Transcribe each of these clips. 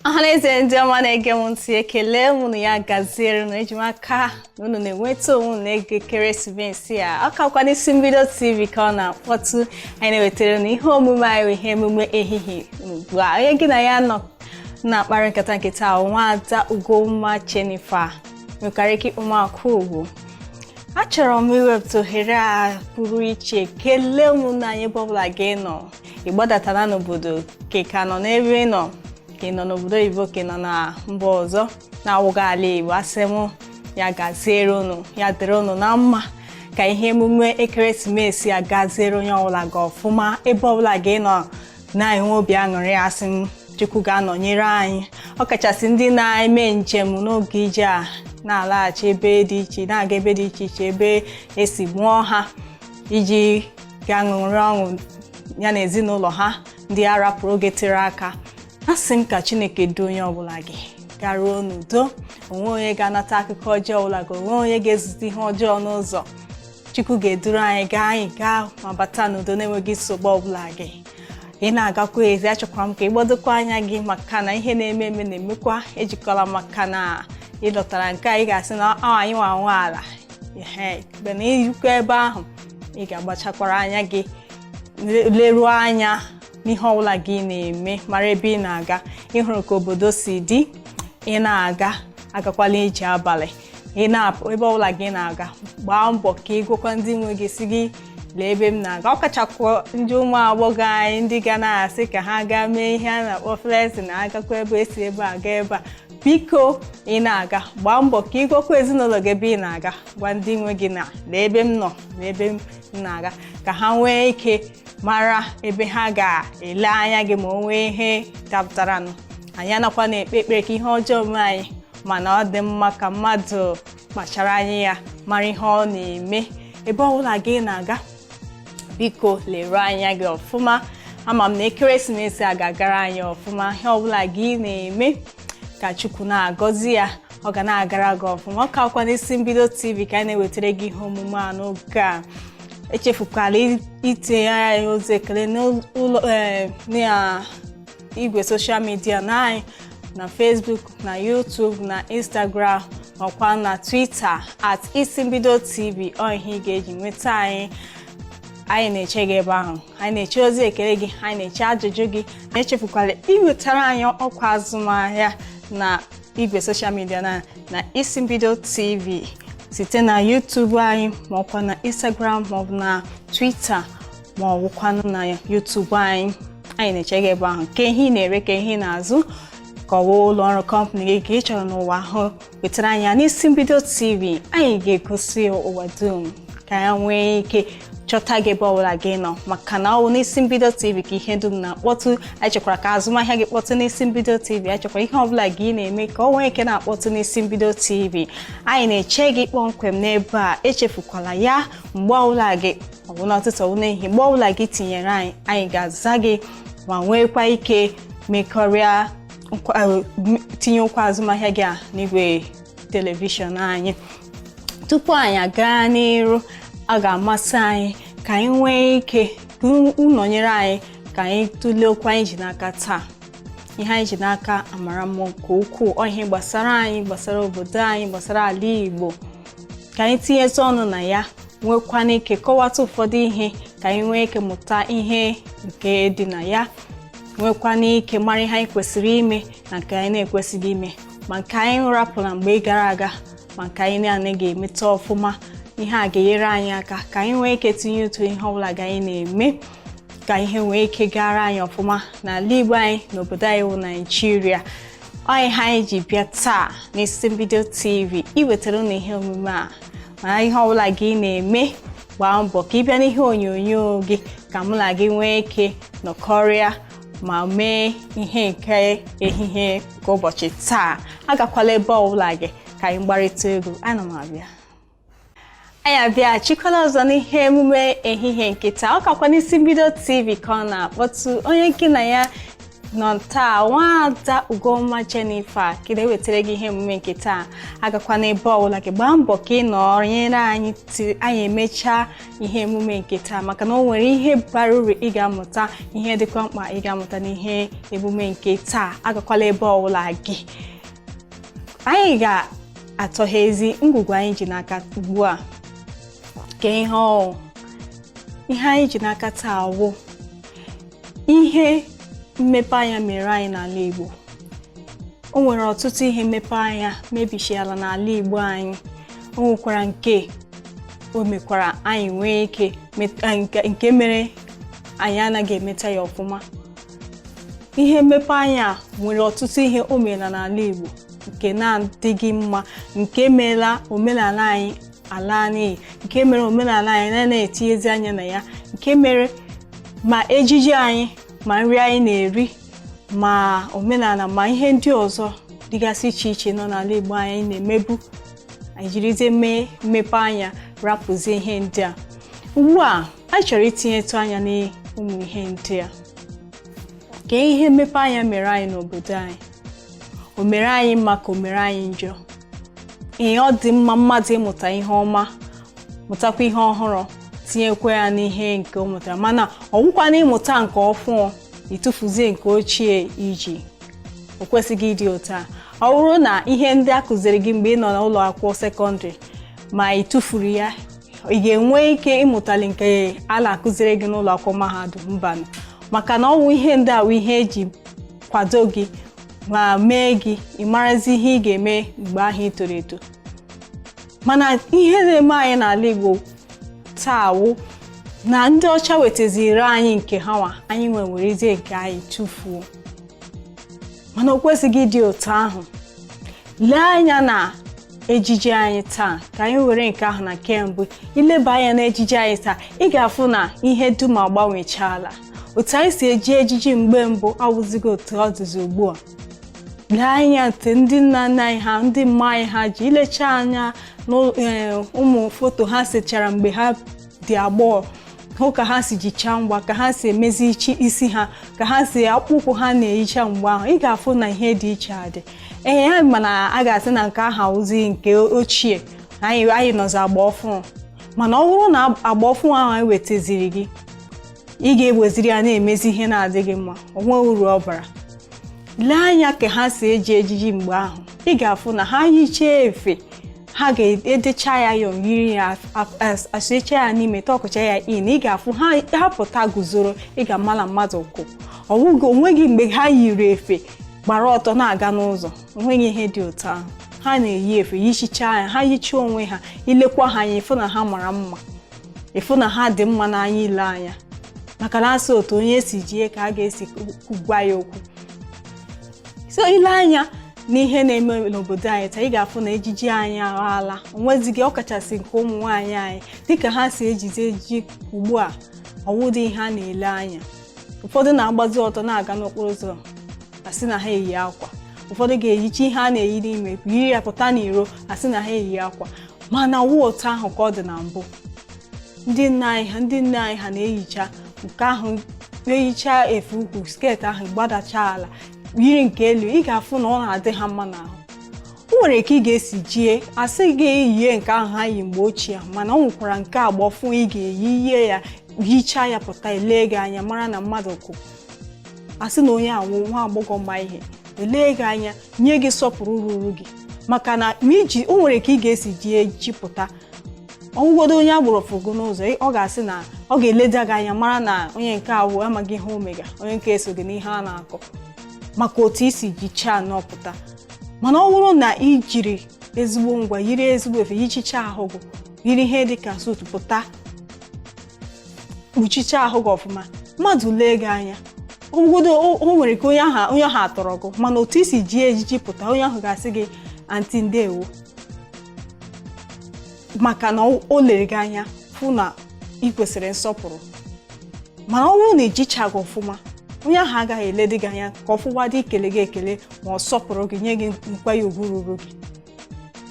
Ọhaneze ndị ọma na-ege m ntị, ekele m na ya gaziere na eji m aka na unu na-enweta onwe unu n'oge ekeresimesi a. Ọ kakwa n'Isi Mbido TV ka ọ na-akpọtụ. Anyị na-ewetara unu ihe omume anyị bụ ihe emume ehihie ugbu a. Onye gị na ya nọ na-akparị nkata nke taa, Nwaada Ugomma Jennifer, nwekwara ike ịkpọ m Akwaugo. Achọrọ m iwepụta ohere a pụrụ iche kelee ụmụnne anyị ebe ọbụla gị nọ. Ị gbadatara n'obodo, ka ị ka nọ n'ebe ị nọ, ka ị nọ n'obodo oyibo, ka ị nọ na mba ọzọ na-awụghị ala Igbo, asị m ya gaziere unu, ya dịrị unu na mma, ka ihe emume ekeresimesi a gaziere onye ọbụla gị ọfụma ebe ọbụla gị nọ na-enwe obi aṅụrị. Asị m Chukwu ga-anọnyere anyị, ọkachasị ndị na-eme njem n'oge ije a, na-alaghachi ebe dị iche, na-aga ebe dị iche iche ebe esi mụọ ha, iji gaa ṅụrị ọṅụ ya na ezinụlọ ha ndị a rapụrụ oge tere aka. Asị m ka Chineke duo onye ọbụla gị garuo n'udo. Onwe onye ga-anata akụkọ ọjọọ ọbụla gị, onwe onye ga-ezute ihe ọjọọ n'ụzọ. Chukwu ga-eduru anyị gaa, anyị gaa ma bata n'udo na-enweghị nsogbu ọbụla gị. Ị na-agakwa ezi, achọkwara m ka ị gbadokwa anya gị, maka na ihe na-eme eme na-emekwa. Ejikọla maka na ị lọtara nke a, ị ga-asị na ọ anyị nwa nwe ala. Ehe, mgbe na irukwa ebe ahụ, ị ga-agbachakwara anya gị, leruo anya n'ihe ọbụla gị na-eme, mara ebe ị na-aga. Ịhụrụ ka obodo si dị, ị na-aga, agakwala ije abalị. Ị na-apụ, ebe ọbụla gị na-aga, gbaa mbọ ka ị gwakwa ndị nwe gị, si gị lee ebe m na-aga. Ọ kachakwa ndị ụmụ agbọghọ anyị, ndị ga na-asị ka ha gaa mee ihe a na-akpọ flexing, na-agakwa ebe esi ebe a gaa ebe a. Biko, ị na-aga, gbaa mbọ ka ị gwakwa ezinụlọ gị ebe ị na-aga. Gwa ndị nwe gị na lee ebe m nọ na ebe m na-aga, ka ha nwee ike mara ebe ha ga-ele anya gị ma o nwee ihe dapụtaranụ. Anyị anakwa na-ekpe ekpere ka ihe ọjọọ mee anyị, mana ọ dị mma ka mmadụ kpachara anya ya, mara ihe ọ na-eme ebe ọbụla gị na-aga. Biko, leruo anya gị ọfụma. Ama m na ekeresimesi a ga-agara anyị ọfụma. Ihe ọbụla gị na-eme, ka Chukwu na-agọzi ya, ọ ga na-agara gị ọfụma. Ọ kakwa n'Isi Mbido TV ka anyị na-ewetara gị ihe omume a n'oge a. Echefukwala itinye anyị ozi ekele n'ụlọ na igwe social media na anyị, na Facebook, na YouTube, na Instagram, makwa na Twitter, @IsiMbidoTV. Ọ ihe ị ga-eji nweta anyị. Anyị na-eche gị ebe ahụ, anyị na-eche ozi ekele gị, anyị na-eche ajụjụ gị. Echefukwala iwetara anyị ọkwa azụmahịa na igwe social media na Isi Mbido TV, site na YouTube anyị, ma ọkwa na Instagram, maọbụ na Twitter, ma ọ bụkwanụ na YouTube anyị. Anyị na-eche gị ebe ahụ. Ka ihe ị na-ere, ka ihe ị na-azụ, kọwaa ụlọ ọrụ company gị ka ị chọrọ n'ụwa ahụ, wetara anyị ya n'Isi Mbido TV. Anyị ga-egosi ụwa dum ka ya nwee ike chọta gị ebe ọbụla gị nọ, maka na ọ bụ n'Isi Mbido TV ka ihe dum na-akpọtụ. Anyị chọkwara ka azụmahịa gị kpọtụ n'Isi Mbido TV. Anyị chọkwara ihe ọbụla gị na-eme ka ọ nwee ike na-akpọtụ n'Isi Mbido TV. Anyị na-eche gị kpọmkwem n'ebe a. Echefukwala ya. Mgbe ọbụla gị, ọ bụ n'ọtụtụ, ọ bụ n'ehihie, mgbe ọbụla gị tinyere anyị, anyị ga-aza gị ma nwekwa ike mekọrịa, tinye okwu azụmahịa gị a n'igwe telivishọn anyị. Tupu anyị aga n'iru, ọ ga-amasị anyị ka anyị nwee ike ka nọnyere anyị ka anyị tụlee okwu anyị ji n'aka taa. Ihe anyị ji n'aka amara mmụọ nke ukwuu. Ọ ihe gbasara anyị, gbasara obodo anyị, gbasara ala Igbo, ka anyị tinyetụ ọnụ na ya, nwekwana ike kọwata ụfọdụ ihe, ka anyị nwee ike mụta ihe nke dị na ya, nwekwana ike mara ihe anyị kwesịrị ime na nke anyị na-ekwesịghị ime, ma nke anyị rapụrụ na mgbe gara aga, ma nke anyị na-anaghị emeta ọfụma. Ihe a ga-enyere anyị aka ka anyị nwee ike tinye ụtụ ihe ọbụla ga anyị na-eme, ka ihe nwee ike gara anyị ọfụma n'ala Igbo anyị, n'obodo anyị wụ Naijiria. Ọ ihe anyị ji bịa taa n'Isi Mbido TV iwetara unu ihe omume a. Mana ihe ọbụla gị na-eme, gbaa mbọ ka ị bịa n'ihe onyonyo gị, ka mụ na gị nwee ike nọkọrịa ma mee ihe nke ehihie nke ụbọchị taa. Agakwala ebe ọbụla gị, ka anyị gbarịta egwu. Ana m abịa. Anyị abịa chịkọla ọzọ n'ihe emume ehihie nke taa. Ọ kakwa n'Isi Mbido TV ka ọ na-akpọtụ. Onye gị na ya Nọ taa, nwaada Ugomma Jennifer ka na-ewetara gị ihe omume nke taa. Agakwana ebe ọbụla gị, gbaa mbọ ka ị nọnyere anyị anyị emechaa ihe emume nke taa, maka na o nwere ihe bara uru ị ga-amụta, ihe dịkwa mkpa ị ga-amụta n'ihe emume nke taa. Agakwala ebe ọbụla gị. Anyị ga-atọghezi ngwugwu anyị ji n'aka ugbu a ka ihe ọwụ ihe anyị ji n'aka taa wụ ihe mmepe anya mere anyị n'ala Igbo. O nwere ọtụtụ ihe mmepe anya mebichiala n'ala Igbo anyị. O nwekwara nke o mekwara anyị nwee ike nke mere anyị anaghị emeta ya ọfụma. Ihe mmepe anya nwere ọtụtụ ihe o meela n'ala Igbo nke na-adịghị mma, nke meela omenala anyị ala n'iyi, nke mere omenala anyị na etinyezi anya na ya, nke mere ma ejiji anyị, ma nri anyị na-eri, ma omenala, ma ihe ndị ọzọ dịgasị iche iche nọ n'ala Igbo anyị na-emebu. Anyị jirizie mee mmepe anya rapụzie ihe ndị a. Ugbu a, anyị chọrọ itinyetụ anya n'ụmụ ihe ndị a. Ka ihe mmepe anya mere anyị n'obodo anyị, o mere anyị mma ka o mere anyị njọ? Ee, ọ dị mma mmadụ ịmụta ihe ọma, mụtakwa ihe ọhụrụ, tinyekwa ya n'ihe nke ọ mụtara, mana ọ wụkwana ịmụta nke ọfụụ, ịtụfuzie nke ochie iji. O kwesịghị ịdị otu a. Ọ bụrụ na ihe ndị a kụziri gị mgbe ị nọ n'ụlọ akwụkwọ sekọndịrị ma ị tụfuru ya, ị ga-enwe ike ịmụtali nke a na-akụziri gị n'ụlọ akwụkwọ mahadum? Mbanụ, maka na ọwụ ihe ndị a wụ ihe eji kwado gị ma mee gị ị marazi ihe ị ga-eme mgbe ahụ ị toro eto. Mana ihe na-eme anyị n'ala Igbo taa wụ na ndị ọcha wetaziri anyị nke ha nwa, anyị nwe werezie nke anyị tụfuo. Mana o kwesịghị ịdị otu ahụ. Lee anya na ejiji anyị taa, ka anyị were nke ahụ na kemgbe. Ileba anya na ejiji anyị taa, ị ga-afụ na ihe dum agbanwechala. Otu anyị si eji ejiji mgbe mbụ awụzighị otu ọ dịzi ugbu a. Lee anya ntị ndị nna nna anyị ha, ndị mma anyị ha ji ilecha anya n'ụmụ foto ha sechara mgbe ha dị agbọghọ, hụ ka ha si jichaa ngwa, ka ha si emezi isi ha, ka ha si akpụkpọ ụkwụ ha na-ehicha mgbe ahụ, ị ga-afụ na ihe dị iche adị. Ee, ya mana a ga-asị na nke ahụ awụzi nke ochie, anyị nọzi agba ọfụụ. Mana ọ bụrụ na agba ọfụụ ahụ anyị wetaziri gị, ị ga-eweziri ya na-emezi ihe na-adịghị mma, o nweghị uru ọ bara. Lee anya ka ha si eji ejiji mgbe ahụ, ị ga-afụ na ha yichaa efe, ha ga-edecha ya, yọ yiri ya, asụecha ya n'ime, tọkụcha ya in. Ị ga-afụ ha pụta guzoro, ị ga-amala mmadụ kwụ. Ọwụghị onweghị mgbe ha yiri efe gbara ọtọ na-aga n'ụzọ. Onweghị ihe dị otu ahụ. Ha na-eyi efe, yichichaa ya, ha yichaa onwe ha, ilekwa ha anya, ịfụ na ha mara mma, ịfụ na ha dị mma n'anya ile anya, maka na asị otu onye si jie ka a ga-esi gwa ya okwu. So ile anya n'ihe na-eme n'obodo anyị taa, ị ga-afụ na ejiji anyị aghala onwezighị, ọkachasị nke ụmụ nwaanyị anyị, dịka ha si ejizi ejiji ugbu a, ọwụdị ihe a na-ele anya. Ụfọdụ na-agbazi ọtọ na-aga n'okporo ụzọ, asị na ha eyi akwa. Ụfọdụ ga-eyicha ihe a na-eyi n'ime, yiri ya pụta n'iro, asị na ha eyi akwa. Mana wụ otu ahụ ka ọ dị na mbụ. Ndị nna anyị ha, ndị nne anyị ha na-eyicha nke ahụ, eyicha efe ukwu, skirt ahụ gbadacha ala, yiri nke elu, ị ga-afụ na ọ na-adị ha mma n'ahụ. O nwere ike ị ga-esi jie asị gị yie nke ahụ ha yi mgbe ochie ahụ, mana ọ nwekwara nke agba ọfụ ị ga-eyi, yie ya, hichaa ya, pụta, elee gị anya, mara na mmadụ kwụ, asị na onye awụ nwa agbọghọ ma ihe, elee gị anya, nye gị sọpụrụ ruru gị. Maka na ma iji o nwere ka ị ga-esi jie jipụta, ọgwụgodo onye agboro fụgo n'ụzọ, ọ ga-asị na ọ ga-eleda gị anya, mara na onye nke awụ amaghị ihe omega, onye nke eso gị n'ihe a na-akọ, maka otu isi jichaa nọpụta. Mana ọ bụrụ na ị jiri ezigbo ngwa, yiri ezigbo efe, yichicha ahụ gị, yiri ihe dịka suit pụta, kpuchicha ahụ gị ọfụma, mmadụ lee gị anya, ogodo o nwere ka onye ahụ atọrọ gị, mana otu isi ji ejiji pụta, onye ahụ ga-asị gị, "Aunty, ndewo," maka na o lere gị anya fụ na ị kwesịrị nsọpụrụ. Mana ọ bụrụ na ijichaghị ọfụma, onye ahụ agaghị elede gị anya ka ọ fụwa dị ikele gị ekele, ma ọ sọpụrụ gị, nye gị nkwanye ugwu ruru gị.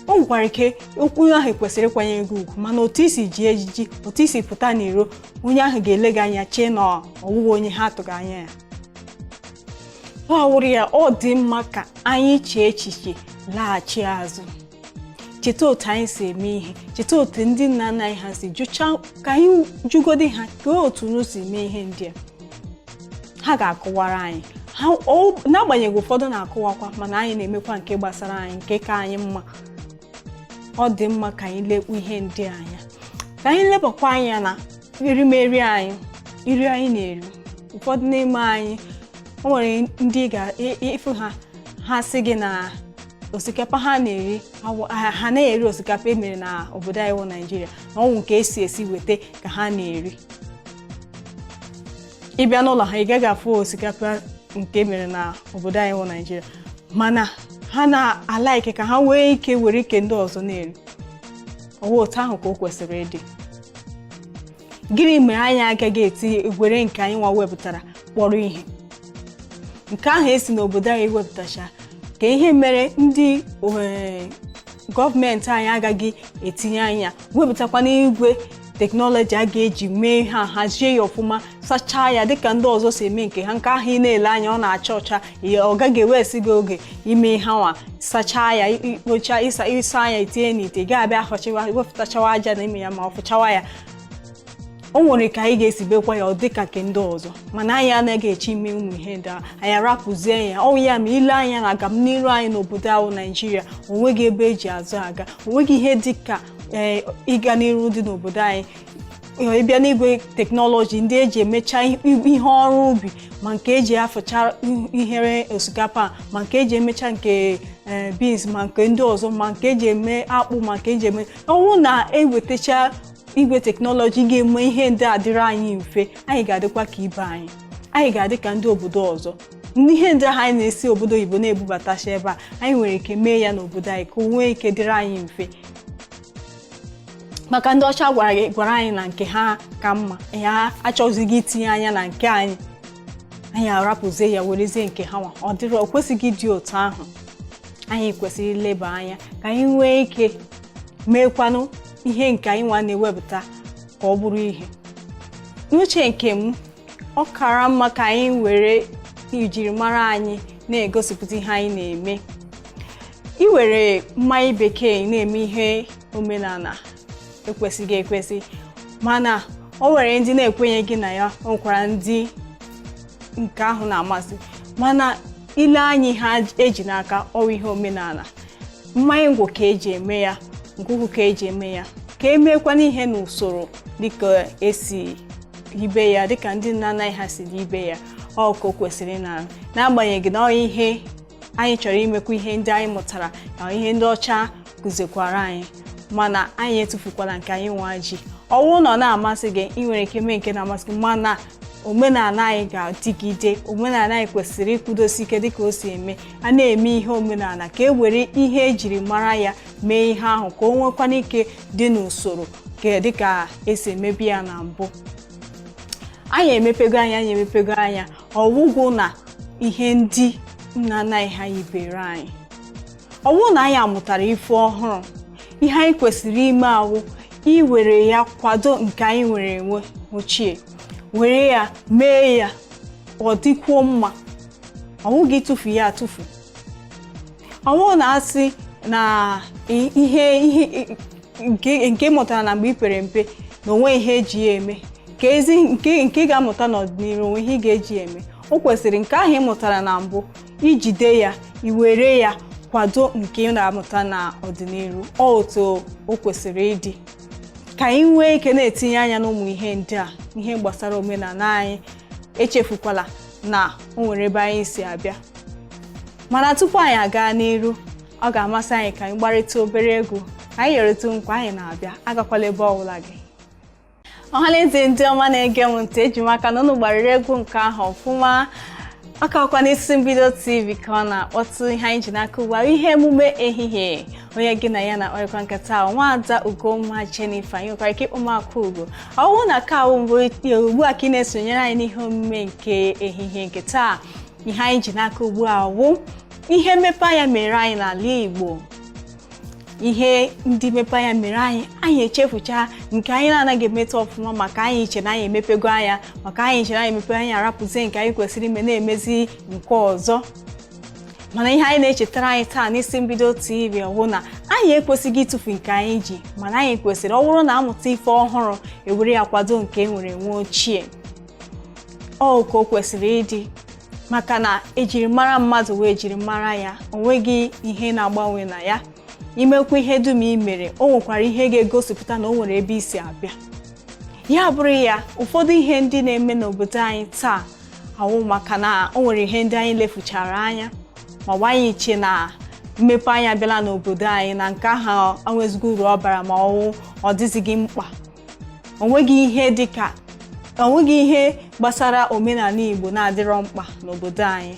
O nwekwara ike okwu onye ahụ kwesịrị ịkwanyere gị ugwu, mana otu isi ji ejiji, otu isi pụta n'iro, onye ahụ ga-ele gị anya, chee na ọwụghị onye ha tụrụ anya ya. Ọ wụrụ ya, ọ dị mma ka anyị chee echiche laghachi azụ, cheta otu anyị si eme ihe, cheta otu ndị nna nna anyị ha si jụcha, ka anyị jụgodi ha ka otu unu si mee ihe ndị a. Ha ga-akọwara anyị ha. N'agbanyeghị ụfọdụ na-akọwakwa, mana anyị na-emekwa nke gbasara anyị, nke ka anyị mma. Ọ dị mma ka anyị lekwu ihe ndị a anya, ka anyị lebakwa anya na erimeri anyị, iri anyị na-eri. Ụfọdụ n'ime anyị, o nwere ndị ga-ịfụ ha, ha sị gị na osikapa ha na-eri, ha na-eri osikapa emere na obodo anyị wụ Naijiria, na ọnwụ nke esi esi weta ka ha na-eri. Ịbịa n'ụlọ ha, ị gaghị afụ osikapa nke emere na obodo anyị wụ Naijiria, mana ha na-alaiki ka ha nwee ike were ike ndị ọzọ na-eri. Ọwa otu ahụ ka o kwesịrị ịdị? Gịnị mere anyị agaghị eti were nke anyị nwa wepụtara kpọrọ ihe, nke ahụ esi n'obodo anyị wepụtacha? Ka ihe mere ndị gọọmenti anyị agaghị etinye anya wepụtakwa n'igwe teknọlọji a ga-eji mee ha, hazie ya ọfụma, sachaa ya dịka ndị ọzọ si eme nke ha? Nke ahụ ị na-ele anya ọ na-acha ọcha, ọ gaghị ewesi gị oge ime ha nwa sachaa ya, ikpocha, ịsa ịsa ya, itinye n'ite, ga-abịa ahọchiwa, wepụtachawa aja n'ime ya, ma ọ fụchawa ya. O nwere ka anyị ga-esi bekwa ya, ọ dịka nke ndị ọzọ, mana anyị anaghị eche ime ụmụ ihe ndị a. Anyị arapụzie ya. Ọ ya ma ile anya na agamniru anyị n'obodo ahụ Naijiria, onweghị ebe eji azụ aga, onweghị ihe dịka ee ịga n'iru dị n'obodo anyị. Ịbịa n'igwe teknọlọji ndị eji emecha ihe ọrụ ubi, ma nke eji afụcha ihere osikapa, ma nke eji emecha nke beans, ma nke ndị ọzọ, ma nke eji eme akpụ, ma nke eji eme ọnwụ, na-ewetacha igwe teknọlọji ga-eme ihe ndị a dịrị anyị mfe, anyị ga-adịkwa ka ibe anyị, anyị ga-adị ka ndị obodo ọzọ. Ihe ndị ahụ anyị na-esi obodo oyibo na-ebubatacha ebe a, anyị nwere ike mee ya n'obodo anyị ka o nwee ike dịrị anyị mfe, maka ndị ọcha gwara gị, gwara anyị na nke ha ka mma. Ya achọzighị itinye anya na nke anyị, anyị arapụzie ya, werezie nke ha nwa. Ọ dịrị, o kwesịghị ịdị otu ahụ. Anyị kwesịrị ileba anya ka anyị nwee ike meekwanụ ihe nke anyị nwa na-ewepụta ka ọ bụrụ ihe. N'uche nke m, ọ kara mma ka anyị were njirimara anyị na-egosipụta ihe anyị na-eme. Iwere mmanya bekee na-eme ihe omenala ekwesịghị ekwesị, mana o nwere ndị na-ekwenyeghị na ya, o nwekwara ndị nke ahụ na-amasị. Mana ile anyị ha eji n'aka ọrụ ihe omenala, mmanya ngwọ ka eji eme ya, nkwụkwụ ka eji eme ya, ka emekwana ihe n'usoro dịka esi ibe ya, dịka ndị nna nna anyị ha si ibe ya, ọ ka o kwesịrị na. N'agbanyeghị na ọ ihe anyị chọrọ imekwa, ihe ndị anyị mụtara na ihe ndị ọcha kụzikwara anyị, mana anyị etufukwala nke anyị nwa ji. Ọ bụrụ na ọ na-amasị gị, ị nwere ike mee nke na-amasị gị, mana omenala anyị ga-adịgide. Omenala anyị kwesịrị ịkwụdosi ike dịka o si eme. A na-eme ihe omenala, ka e were ihe ejiri mara ya mee ihe ahụ, ka o nwekwana ike dị n'usoro ka dịka esi emebi ya na mbụ. Anyị emepego anya, anyị emepego anya ọgwụgwụ na ihe ndị nna nna anyị ha yibere anyị. Ọ bụrụ na anyị amụtara ife ọhụrụ, ihe anyị kwesịrị ime awụ iwere ya kwado nke anyị nwere enwe ochie, were ya mee ya ọ dịkwuo mma. Ọ bụghị ịtụfu ya atụfu. Ọ bụrụ na asị na ihe ihe nke ị mụtara na mgbe ị pere mpe na onwe ihe eji ya eme, ka ezi nke ị ga-amụta n'ọdịnihu onwe ihe ị ga-eji ya eme, o kwesịrị nke ahụ ị mụtara na mbụ ijide ya, iwere ya kwado nke ị na-amụta n'ọdịnihu. Ọ otu o kwesịrị ịdị, ka anyị nwee ike na-etinye anya n'ụmụ ihe ndị a, ihe gbasara omenala anyị. Echefukwala na o nwere ebe anyị si abịa. Mana tupu anyị aga n'iru, ọ ga-amasị anyị ka anyị gbarịta obere egwu, ka anyị yerịta nkwa. Anyị na-abịa, agakwala ebe ọbụla gị. Ọhaneze ndị ọma na-ege m ntị, eji m aka na unu gbarịrị egwu nke ahụ ọfụma. Ọkakwa n'isi mbido TV ka ọ na-akpọtụ. Ihe anyị ji n'aka ugbu a, ihe emume ehihie, onye gị na ya na-akparịkwa nkata, nwaada Ugomma Jennifer. Anyị nwekwara ike ịkpọ m Akwa Ugo. Ọ bụrụ na ka awụ mbụ ugbu a ka ị na-esonyere anyị n'ihe omume nke ehihie nke taa, ihe anyị ji n'aka ugbu a wụ ihe mmepe anya mere anyị n'ala Igbo. Ihe ndị mmepe anya mere anyị, anyị echefucha nke anyị na-anaghị emeta ọfụma, maka anyị che na anyị emepego anya, maka anyị che na anyị emepe anya, arapụzie nke anyị kwesịrị ime, na-emezi nke ọzọ. Mana ihe anyị na-echetara anyị taa n'Isi Mbido TV bụ na anyị ekwesịghị ịtụfu nke anyị ji, mana anyị kwesịrị, ọ bụrụ na amụta ife ọhụrụ, ewere ya kwado nke e nwere enwe ochie. Ọ ka o kwesịrị ịdị, maka na ejiri mara mmadụ wee jiri mara ya, o nweghị ihe na-agbanwe na ya. Imekwa ihe dum i mere, o nwekwara ihe ga-egosipụta na o nwere ebe isi abịa. Ya bụrụ ya, ụfọdụ ihe ndị na-eme n'obodo anyị taa awụ maka na o nwere ihe ndị anyị lefuchara anya, ma ọ bụ anyị che na mmepe anya abịala n'obodo anyị, na nke ahụ enwezighị uru ọ bara, ma ọwụ ọ dịzighị mkpa. Onweghị ihe dịka, onweghị ihe gbasara omenala Igbo na-adịrọ mkpa n'obodo anyị.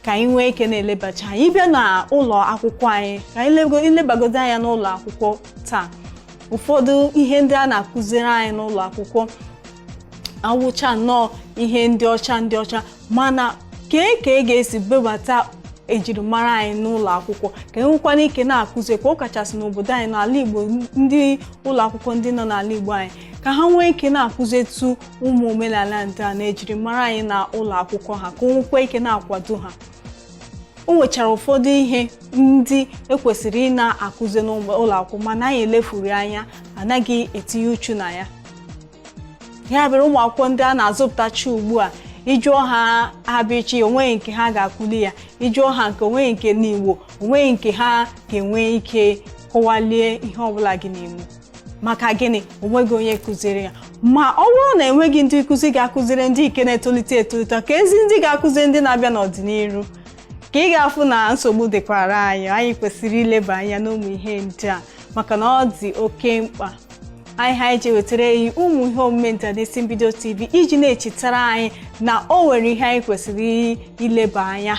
Ka anyị nwee ike na-elebacha anyị bịa na ụlọ akwụkwọ anyị, ka anyị ilebagodo anya n'ụlọ akwụkwọ taa. Ụfọdụ ihe ndị a na-akụziri anyị n'ụlọ akwụkwọ awụcha nnọọ ihe ndị ọcha, ndị ọcha. Mana kee ka ị ga-esi bebata ejirimara anyị n'ụlọ akwụkwọ, ka enwekwana ike na-akụzi, ka ọ kachasị n'obodo anyị, n'ala Igbo, ndị ụlọ akwụkwọ ndị nọ n'ala Igbo anyị, ka ha nwee ike na-akụzi etu ụmụ omenala ndị a na ejirimara anyị na ụlọ akwụkwọ ha, ka o nwekwa ike na-akwado ha. O nwechara ụfọdụ ihe ndị ekwesịrị ị na-akụzi n'ụlọ akwụkwọ, mana anyị elefuru anya, anaghị etinye uchu na ya. Ya mere, ụmụ akwụkwọ ndị a na-azụpụtachi ugbu a, ịjụọ ha abịchị, onweghị nke ha ga-akwuli ya. Ịjụọ ha nke, onweghị nke n'Igbo, onweghị nke ha ga-enwe ike kọwalie ihe ọbụla gị n'Igbo. Maka gịnị? Onweghị onye kụziri ya. Ma ọ bụrụ na enweghị ndị nkụzi ga-akụziri ndị ike na-etolite etolite, ka ezi ndị ga-akụziri ndị na-abịa n'ọdịnihu, ka ị ga-afụ na nsogbu dịkwara anyị. Anyị kwesịrị ileba anya n'ụmụ ihe ndị a, maka na ọ dị oke mkpa. Anyị ha ji wetara anyị ụmụ ihe omume ndị a n'Isi Mbido TV iji na-echetara anyị na o nwere ihe anyị kwesịrị ileba anya.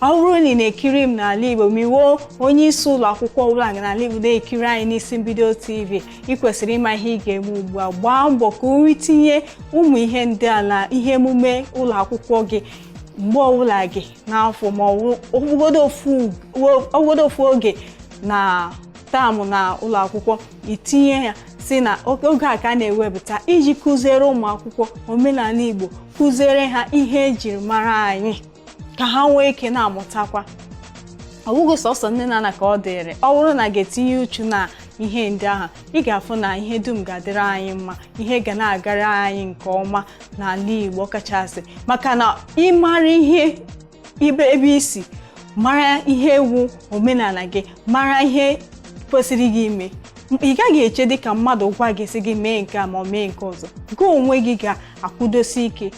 Ọ bụrụ na ị na-ekiri m n'ala Igbo, ma iwo onye isi ụlọ akwụkwọ ọbụla n'ala Igbo na-ekiri anyị n'Isi Mbido TV, ị kwesịrị ịma ihe ị ga-eme ugbu a. Gbaa mbọ ka uri tinye ụmụ ihe ndị a na ihe emume ụlọ akwụkwọ gị mgbe ọbụla gị n'afọ, ma ọ bụgodo ofu oge na term na ụlọ akwụkwọ, itinye ya si na oge a ka a na-ewepụta iji kụziere ụmụ akwụkwọ omenala Igbo, kụziere ha ihe ejiri mara anyị, ka ha nwee ike na-amụtakwa. Ọ bụghị sọsọ nne na nna ka ọ dịrị. Ọ bụrụ na ga-etinye uchu na ihe ndị ahụ, ị ga-afụ na ihe dum ga-adịrị anyị mma, ihe ga na-agara anyị nke ọma n'ala Igbo, kachasị maka na ịmara ihe ibe ebe isi, mara ihe ewu omenala gị, mara ihe kwesịrị gị ime, ị gaghị eche dịka mmadụ gwa gị sị gị mee nke a ma ọ mee nke ọzọ. Gị onwe gị ga-akwụdosi ike,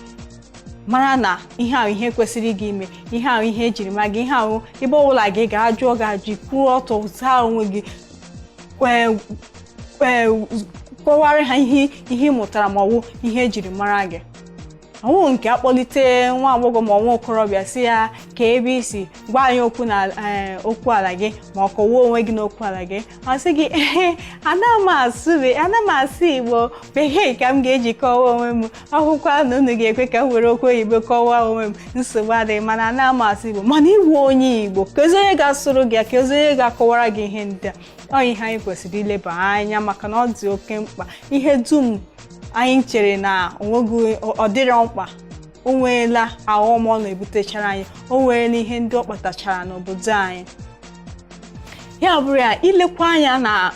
mara na ihe ahụ ihe kwesịrị gị ime, ihe ahụ ihe ejiri mara gị, ihe ahụ ebe ọbụla gị ga-ajụọ gị ajụ, kwụrụ ọtọ zaa onwe gị, ee, kọwara ha ihe ị mụtara ma ọ bụ ihe ejiri mara gị. Ọwụ nke akpọlite nwa agbọghọ ma nwa okorobịa, si ya ka ebe isi, gwa anyị okwu na okwu ala gị, ma ọ kọwaa onwe gị n'okwu ala gị, ọ sị gị, "Ee, ana m asụ, ana m asụ Igbo, bekee ka m ga-eji kọwaa onwe m. Ọhụkwa na unu ga-ekwe ka m were okwu oyibo kọwaa onwe m, nsogbu adịghị, mana ana m asụ Igbo." Mana iwu onye Igbo, kezi onye ga-asụrụ gị ya? Kezi onye ga-akọwara gị ihe ndị a? Ọ ihe anyị kwesịrị ileba anya, maka na ọ dị oke mkpa. Ihe dum anyị chere na onweghị, ọ dịrọ mkpa, o nweela aghọm ọ na-ebutechara anyị, o nweela ihe ndị ọ kpatachara n'obodo anyị. Ya bụrụ ya, ilekwa anya na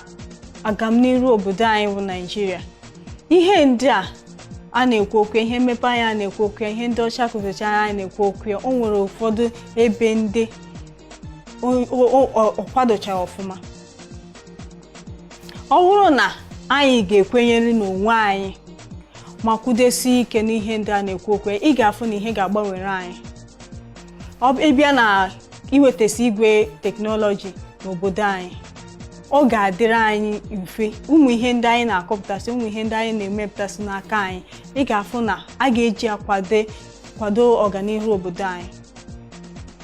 agamniru obodo anyị bụ Naijiria, ihe ndị a a na-ekwu okwu, ihe mmepe anya a na-ekwu okwu, ihe ndị ọcha kụzichara anyị na-ekwu okwu ya, o nwere ụfọdụ ebe ndị ọ kwadochara ọfụma. Ọ bụrụ na anyị ga-ekwenyere n'onwe anyị ma kwudosie ike n'ihe ndị a na-ekwu okwu, ị ga-afụ na ihe ga-agbanwere anyị. Ọ ịbịa na iwetasi igwe technology n'obodo anyị, ọ ga-adịrị anyị mfe. Ụmụ ihe ndị anyị na-akọpụtasị, ụmụ ihe ndị anyị na-emepụtasị n'aka anyị, ị ga-afụ na a ga-eji akwado kwado ọganihu obodo anyị.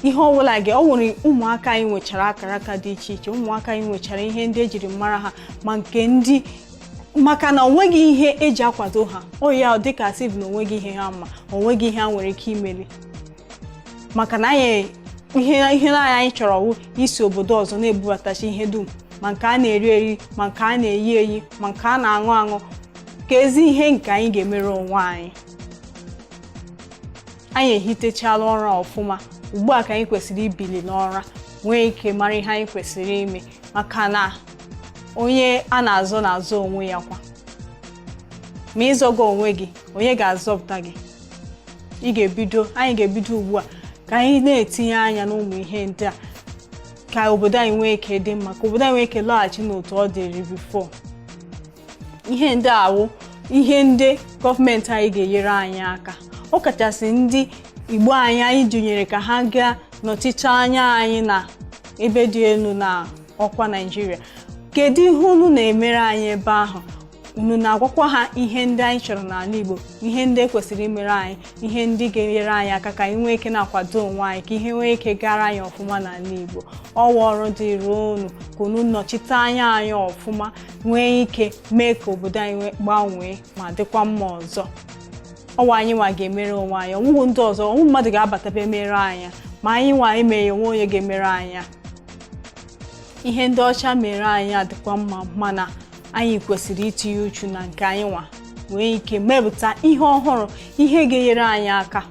Ihe ọbụla gị, ọ nwere ụmụaka anyị nwechara akara aka dị iche iche, ụmụaka anyị nwechara ihe ndị ejiri mara ha, ma nke ndị maka na onweghị ihe eji akwado ha, ọ ya dịka sif na onweghị ihe ha ma, onweghị ihe ha nwere ike imeri, maka na anyị ihe anyị chọrọ wụ isi obodo ọzọ na-ebubatachi ihe dum. Ma nke a na-eri eri, ma nke a na-eyi eyi, ma nke a na-aṅụ aṅụ, ka ezi ihe nke anyị ga-emere onwe anyị. Anyị ehitechala ụra ọfụma, ugbu a ka anyị kwesịrị ibili n'ụra, nwee ike mara ihe anyị kwesịrị ime, maka na onye a na-azọ na-azọ onwe ya kwa. Ma ịzọgo onwe gị, onye ga-azọpụta gị? Ị ga-ebido, anyị ga-ebido ugbu a ka anyị na-etinye anya n'ụmụ ihe ndị a, ka obodo anyị nwee ike dị mma, ka obodo anyị nwee ike lọghachi n'otu ọ dịrị before. Ihe ndị a wụ ihe ndị gọọmenti anyị ga-enyere anyị aka, ọ kachasị ndị Igbo anyị anyị dunyere ka ha gaa nọchite anya anyị na ebe dị elu na ọkwa Naịjirịa. Kedu ihe unu na-emere anyị ebe ahụ? Unu na-agwakwa ha ihe ndị anyị chọrọ n'ala Igbo, ihe ndị ekwesịrị imere anyị, ihe ndị ga-enyere anyị aka ka anyị nwee ike na-akwado onwe anyị, ka ihe nwee ike gara anyị ọfụma n'ala Igbo? Ọwa ọrụ dịrị unu ka unu nọchite anya anyị ọfụma, nwee ike mee ka obodo anyị gbanwee ma dịkwa mma ọzọ. Ọwa anyị nwa ga-emere onwe anyị, ọnwụghị ndị ọzọ, ọnwụ mmadụ ga-abata bịa mere anyị. Ma anyị nwa emeghe onwe, onye ga-emere anyị? Ihe ndị ọcha mere anyị adịkwa mma, mana anyị kwesịrị itinye uchu na nke anyị nwa, nwee ike mepụta ihe ọhụrụ, ihe ga-enyere anyị aka.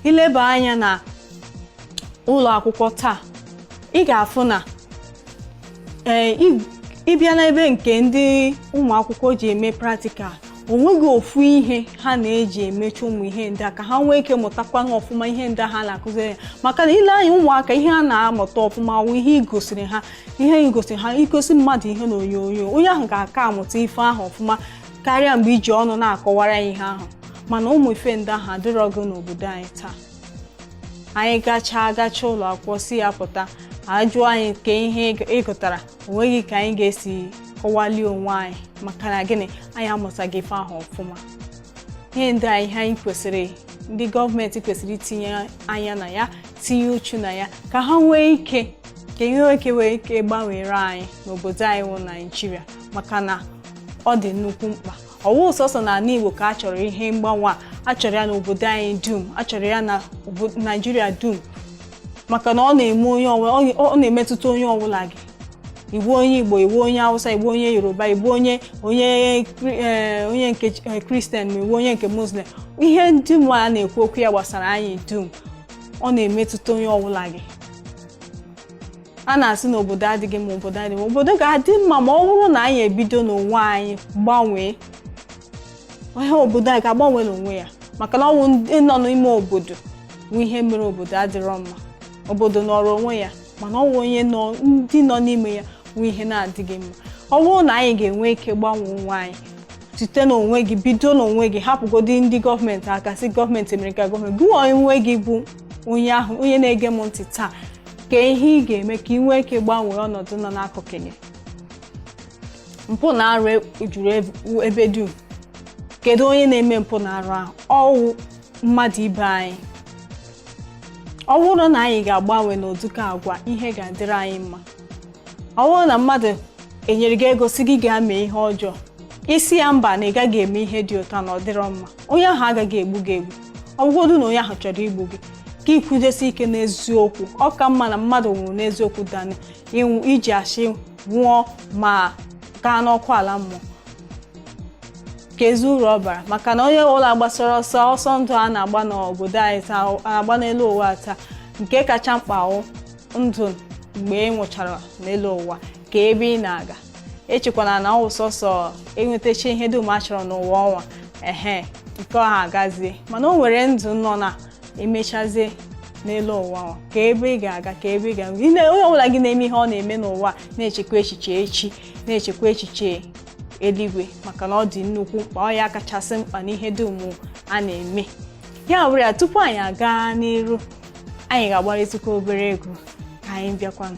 Ileba anya na ụlọ akwụkwọ taa, ị ga-afụ na ee, ịbịa n'ebe nke ndị ụmụ akwụkwọ ji eme practical, o nweghị ofu ihe ha na-eji emecha ụmụ ihe ndị a ka ha nwee ike mụtakwa ọfụma ihe ndị ha na-akụziri ya. Maka na ile anya, ụmụaka, ihe ha na-amụta ọfụma wụ ihe igosiri ha, ihe igosiri ha. Igosi mmadụ ihe n'onyonyo, onye ahụ ga-aka amụta ife ahụ ọfụma karịa mgbe iji ọnụ na-akọwara ya ihe ahụ. Mana ụmụ ife ndị ahụ adịrọgo n'obodo anyị taa. Anyị gachaa agacha ụlọ akwụkwọ, si ya pụta, ajụọ anyị ka ihe ị gụtara, o nweghị ka anyị ga-esi kọwalie onwe anyị. Maka na gịnị? Anyị amụtaghị ife ahụ ọfụma. Ihe ndị a, ihe anyị kwesịrị, ndị gọọmenti kwesịrị itinye anya na ya, tinye uchu na ya, ka ha nwee ike, ka ihe ike nwee ike gbanwere anyị n'obodo anyị wụ Naijiria, maka na ọ dị nnukwu mkpa. Ọwụ sọsọ n'ala Igbo ka a chọrọ ihe mgbanwe a, a chọrọ ya n'obodo anyị dum, a chọrọ ya na Naijiria dum, maka na ọ na-eme onye ọbụla, ọ na-emetụta onye ọbụla gị. Igbo, onye Igbo, Igbo onye Hausa, Igbo onye Yoruba, Igbo onye nke Kristian, ma Igbo onye nke Muslim, ihe ndị ma a na-ekwu okwu ya gbasara anyị dum. Ọ na-emetụta onye ọbụla gị. A na-asị na obodo adịghị mma, obodo adịghị mma. Obodo ga-adị mma ma ọ bụrụ na anyị ebido n'onwe anyị gbanwee ihe. Obodo anyị ga-agbanwe n'onwe ya, maka na ọnwụ ndị nọ n'ime obodo bụ ihe mere obodo adịrọ mma. Obodo nọrọ onwe ya, mana ọnwụ onye nọ, ndị nọ n'ime ya bụ ihe na-adịghị mma. Ọ bụrụ na anyị ga-enwe ike gbanwee onwe anyị site n'onwe gị, bido n'onwe gị, hapụgodi ndị gọọmenti aka, si gọọmenti mere ka gọọmenti gị onwe gị bụ onye ahụ, onye na-ege m ntị taa, ka ihe ị ga-eme ka ị nwee ike gbanwee ọnọdụ nọ n'akụkụ gị. Mpụ na arụ juru ebe dum. Kedu onye na-eme mpụ na arụ ahụ? Ọwụ mmadụ ibe anyị. Ọ bụrụ na anyị ga-agbanwe n'ụdịka agwa, ihe ga-adịrị anyị mma. Ọ bụrụ na mmadụ enyere gị ego, si gị gaa mee ihe ọjọọ, isi ya mba, na ị gaghị eme ihe dị ụtọ, na ọ dịrọ mma, onye ahụ agaghị egbu gị egbu. Ọ bụgodu na onye ahụ chọrọ igbu gị, ka ikwudesi ike n'eziokwu. Ọ ka mma na mmadụ nwụrụ n'eziokwu dan iji ashị nwụọ ma gaa n'ọkụ ala mmụọ. Ka ezi uru ọ bara, maka na onye ọbụla gbasara ọsọ ọsọ ndụ a na-agba n'obodo anyị taa, a na-agba n'elu ụwa taa, nke kacha mkpa wụ ndụ. Mgbe ị nwụchara n'elu ụwa, ka ebe ị na-aga, echekwana na ọ wụ sọsọ enwetacha ihe dum a chọrọ n'ụwa ọnwa ehe nke ọha agazie. Mana o nwere ndụ nọ na emechazie n'elu ụwa nwa, ka ebe ị ga-aga, ka ebe ị ga. Onye ọbụla gị na-eme ihe ọ na-eme n'ụwa, na-echekwa echiche echi, na-echekwa echiche eluigwe, maka na ọ dị nnukwu mkpa. Ọ ya kachasị mkpa n'ihe dum a na-eme. Ya bụrụ ya, tupu anyị aga n'iru, anyị ga-agbarịtụkwa obere egwu ka anyị bịakwanụ.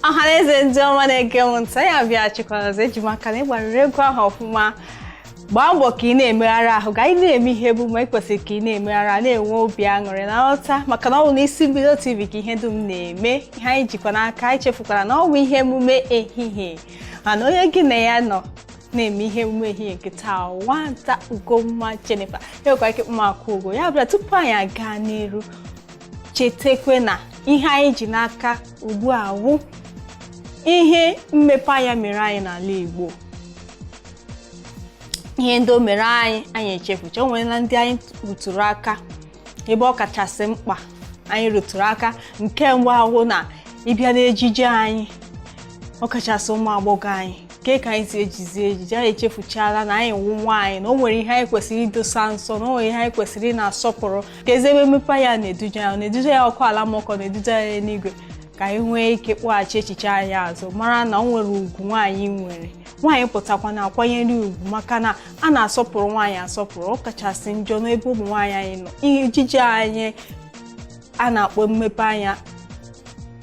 Ọhaneze ndị ọma na-ege m ntị, anyị abịa chịkwara ọzọ. Eji m aka na ịgbarịrị egwu ahụ ọfụma. Gbaa mbọ ka ị na-emegharị ahụ, ka anyị na-eme ihe bụ ma ị kwesịrị ka ị na-emegharị, na-enwe obi aṅụrị na nghọta, maka na ọ bụ n'isi mbido TV ka ihe dum na-eme. Ihe anyị jikwa n'aka, anyị chefukwara na ọ bụ ihe emume ehihie, mana onye gị na ya nọ na-eme ihe emume ehihie nke taa, nwata Ugomma Jennifer, enwekwa ike mmakụ ugo ya bịara. Tupu anyị aga n'iru, chetakwe na ihe anyị ji n'aka ugbu a wụ Ihe mmepe anya mere anyị n'ala Igbo, ihe ndị o mere anyị, anyị echefucha. O nwere ndị anyị rụtụrụ aka ebe ọ kachasị mkpa anyị rụtụrụ aka. Nke mbụ ahụ na ịbịa n'ejiji anyị, ọ kachasị ụmụ agbọghọ anyị, ke ka anyị si ejizi ejiji anyị, echefuchala na anyị wụ nwaanyị, na o nwere ihe anyị kwesịrị idosa nsọ, na o nwere ihe anyị kwesịrị ị na-asọpụrụ. Ka ezi ebe mmepe ya na-eduje ya, ọ na-eduje ya ọkụ ala ma ọkọ na-eduje ya n'eluigwe. Ka anyị nwee ike kpọghachi echiche anyị azụ, mara na o nwere ugwu nwaanyị nwere. Nwaanyị pụtakwa na akwanyere ugwu, maka na a na-asọpụrụ nwaanyị asọpụrụ. Ọ kachasị njọ n'ebe ụmụ nwaanyị anyị nọ. Ihe ejiji anyị a na-akpọ mmepe anya,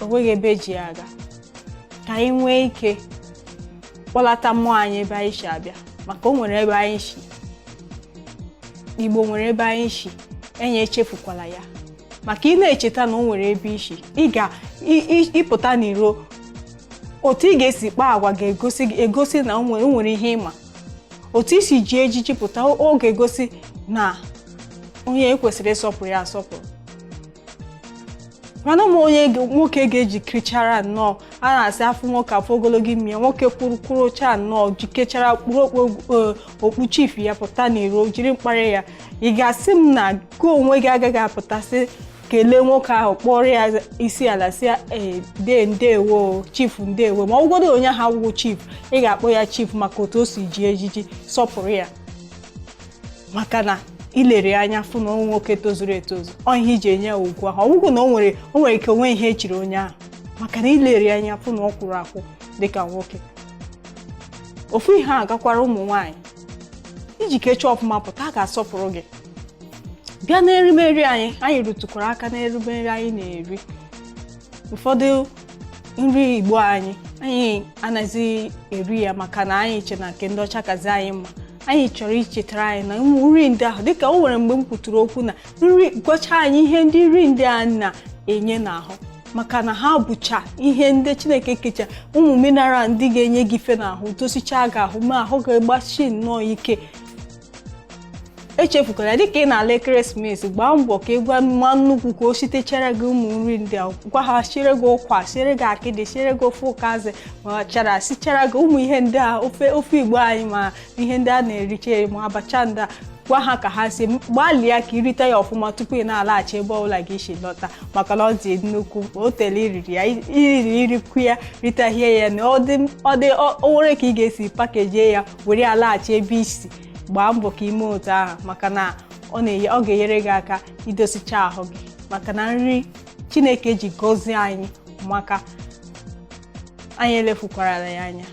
o nweghị ebe eji ya aga. Ka anyị nwee ike kpọlata mmụọ anyị ebe anyị si abịa, maka o nwere ebe anyị si. Igbo nwere ebe anyị si, enyi echefukwala ya, maka ị na-echeta na o nwere ebe isi ị ga ịpụta n'iro, otu ị ga-esi kpaa agwa ga-egosi egosi na o nwere ihe ịma. Otu isi ji ejiji pụta, ọ ga-egosi na onye ekwesịrị ịsọpụrụ ya asọpụrụ. Mana ụmụ onye nwoke ga-ejikechara nnọọ, a na-asị afọ nwoke afọ ogologo imi ya, nwoke kwuru kwurucha nnọọ, jikechara kpụrụ okpu, okpu chief ya pụta n'iro, jiri mkparị ya, ị ga-asị m na gị onwe gị agaghị apụtasị kelee nwoke ahụ, kpọrọ ya isi ala, si ee, dee ndewo chief, ndewo? Ma ọ bụgodo onye ahụ awụghị chief, ị ga-akpọ ya chief maka otu o si ji ejiji, sọpụrụ ya, maka na ilere anya fụ na nwoke tozuru etozu. Ọ ihe iji enye ya ugwu ahụ. Ọ bụghị na o nwere ike onwe ihe echiri onye ahụ, maka na ilere anya fụ na ọ kwụrụ akwụ dịka nwoke. Ofu ihe a gakwara ụmụ nwaanyị. Iji kechaa ọfụma pụta, a ga-asọpụrụ gị. Bịa n'erimeri anyị, anyị rụtụkwara aka n'erimeri anyị na-eri. Ụfọdụ nri Igbo anyị, anyị anaghịzi eri ya, maka na anyị che na nke ndị ọcha kazi anyị mma. Anyị chọrọ ichetara anyị na nri ndị ahụ, dịka o nwere mgbe m kwuturu okwu na nri, gwacha anyị ihe ndị nri ndị a na-enye n'ahụ, maka na ha bụcha ihe ndị Chineke kecha, ụmụ mineral ndị ga-enye gị ife n'ahụ, tosichaa gị ahụ, ma ahụ ga-agbachi nnọọ ike. Echefukwara, dịka ị na-ala ekeresimesi, gbaa mbọ ka ị gwa nwa nnukwu ka o sitechara gị ụmụ nri ndị a. Gwa ha siere gị ụkwa, siere gị akịdị, siere gị ofe ụkazị, ma chara sichara gị ụmụ ihe ndị a, ofe Igbo anyị, ma ihe ndị a na-ericha, ma abacha ndị a. Gwa ha ka ha si gbalịa ka irite ya ọfụma tupu ị na-alaghachi ebe ọbụla gị si lọta, maka na ọ dị nnukwu mkpa. O tere iriri ya, iriri irikwu ya, ritahie ya, na ọ dị o nwere ka ị ga-esi pakejie ya were ya laghachi ebe isi. Gbaa mbọ ka ime otu ahụ, maka na ọ ga-enyere gị aka idosicha ahụ gị, maka na nri Chineke ji gọzie anyị, maka anyị elefukwarala ya anya.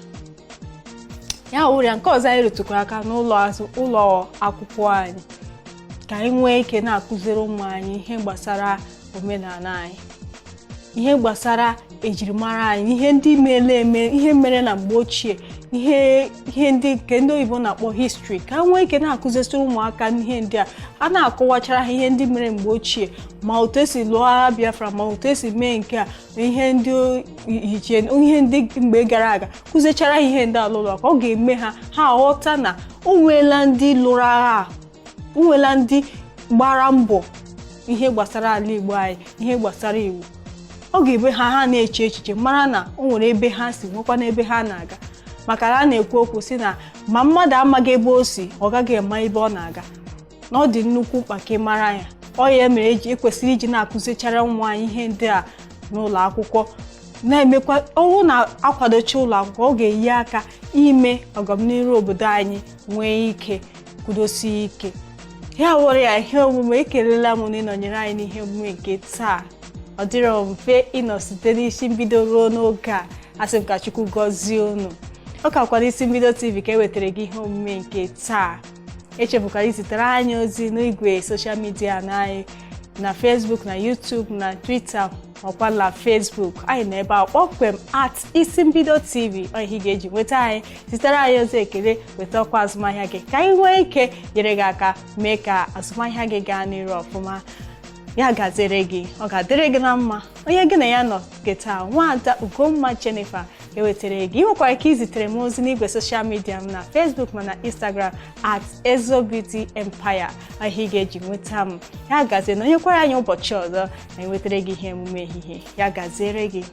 Ya wụrụ ya. Nke ọzọ anyị rụtụkwara aka n'ụlọ azụ ụlọ akwụkwọ anyị, ka anyị nwee ike na-akụziri ụmụ anyị ihe gbasara omenala anyị, ihe gbasara ejirimara anyị, ihe ndị mere eme, ihe mere na mgbe ochie, ihe ndị nke ndị oyibo na-akpọ history, ka nwee ike na-akụzisiri ụmụaka ihe ndị a. A na-akọwachara ha ihe ndị mere mgbe ochie, ma otu esi lụọ agha Biafra, ma otu esi mee nke a, ihe ndị iche, ihe ndị mgbe gara aga. Kụzichara ha ihe ndị a n'ụlọ, ka ọ ga-eme ha ha aghọta na o nweela ndị lụrụ agha, o nweela ndị gbara mbọ ihe gbasara ala Igbo anyị, ihe gbasara iwu. Ọ ga-ebe ha ha na-eche echiche, mara na o nwere ebe ha si, nwekwa n'ebe ha na-aga, maka na a na-ekwu okwu si na ma mmadụ amaghị ebe o si, ọ gaghị ama ebe ọ na-aga, na ọ dị nnukwu mkpa ka ị mara ya. Ọ ya mere eji ekwesịrị iji na-akụzichara ụmụ anyị ihe ndị a n'ụlọ akwụkwọ, na-emekwa ọwụ na-akwadocha ụlọ akwụkwọ. Ọ ga-enye aka ime ọganihu obodo anyị nwee ike kwudosie ike. Ya wụrụ ya ihe omume. Ekelela m na ịnọnyere anyị n'ihe omume nke taa. Ọ dịrọ mfe ịnọ site n'isi mbido ruo n'oge a. Asị m ka Chukwu gọzie unu. Ọ kakwa n'Isi Mbido TV ka e wetara gị ihe omume nke taa. Echefukwara izitere anyị ozi n'igwe social media na anyị na Facebook, na YouTube, na Twitter, ọkwa na Facebook anyị nọ ebe a kpọmkwem @IsimbidoTV. Ọ ihe ị ga-eji nweta anyị. Zitere anyị ozi ekele, weta ọkwa azụmahịa gị, ka anyị nwee ike nyere gị aka mee ka azụmahịa gị gaa n'iru ọfụma. Ya gaziere gị, ọ ga-adịrị gị na mma. Onye gị na ya nọ nketa, nwaada Ugomma Jennifer, ewetara gị. Ị nwekwara ike izitere m ozi n'igwe social media m na Facebook ma na Instagram, @EzoBeautyEmpire, ahịa ị ga-eji nweta m. Ya gazie na onyekwara anyị ụbọchị ọzọ na enwetara gị ihe emume ehihie. Ya gaziere gị.